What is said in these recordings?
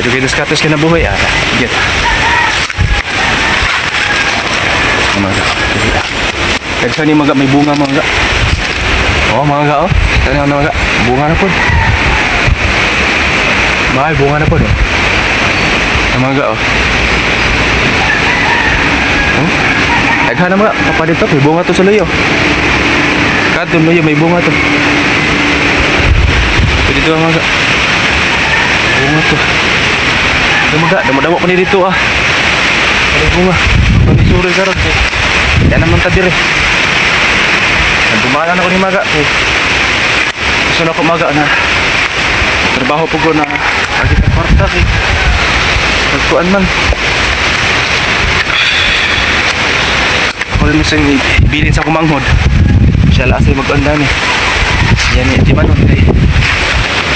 Wa jud kay diskarte sa kinabuhi ah. Get. Mga ga. Dili, ah. Kaya ni mga may bunga, mga ga. Oh, mga ga oh. Tanaw na, mga ga. Bunga na po. May bunga na po, no. Ang mga ga oh. Daghan na, mga pa dito, may bunga to sa luyo. Kadto luyo may bunga to. Pwede dito, mga ga. Bunga to. Ito, mga ga, damo-damo pa ni dito ah. May bunga. Pag-isuri karon kay. Yan naman ta dire. Nagdumanan ako ni maga kay. Gusto na ko, maga, na trabaho po ko na agi ta kwarta kay pagkuan man. Ako rin sa ibilin sa kumanghod. Siya lang sa mag-anda ni. Yan eh, di man nun kay.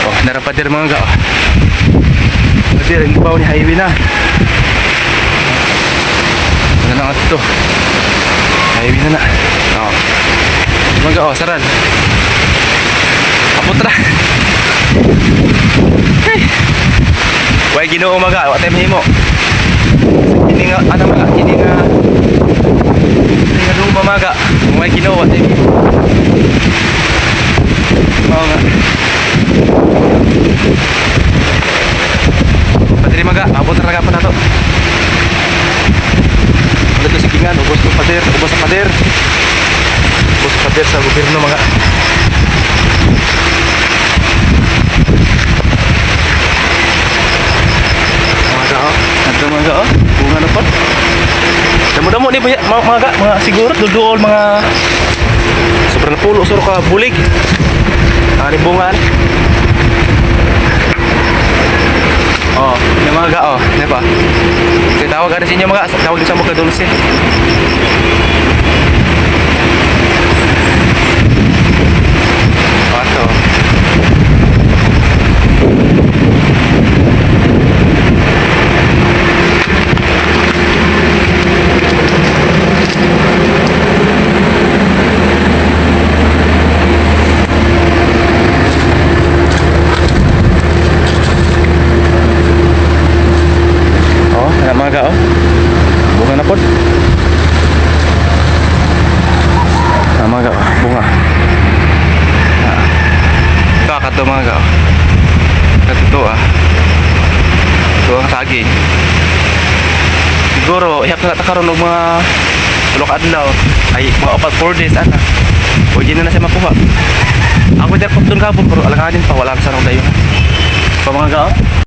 Oh, narapader, mga ga. Oh. Pader, ang baw ni highway na. Ano na nga to? Highway na na. Oh. Mga ga, oh, saran. Apot ra. Hey. Way Ginoo, maga, wa tay mahimo. Kini nga ano, maga, kini nga luma, maga. Way Ginoo, wa tay mahimo. Mao nga. Padiri, maga, abot ra pa nato. Ano to, sige nga, ubos to pader, ubos sa pader. Ubos sa pader sa gobyerno, mga. Mga ga, oh. Adto, mga ga, oh. Bunga na po. Damo-damo ni ba mga ga, mga siguro duduol mga sobrang napulo suro ka bulig. Ani bunga ani. Oh, yung mga ga, oh, di ba? Kasi tawag ano sa inyo, mga, tawag din sa mga dulce. Oh, ito. Oh, ana, mga ga, oh. Bunga na po. Ah, mga ga, oh, bunga. Ah. Ito, kato, mga ga, oh. Kato to ah. Ito ang saging. Siguro, ihap na ta karon og mga 3 ka adlaw. Ay, mga 4, 4 days ana. Pwede na na siya makuha. Ako dyan doon kapon, pero alanganin pa, wala sa dayon. Pa, mga ga, oh.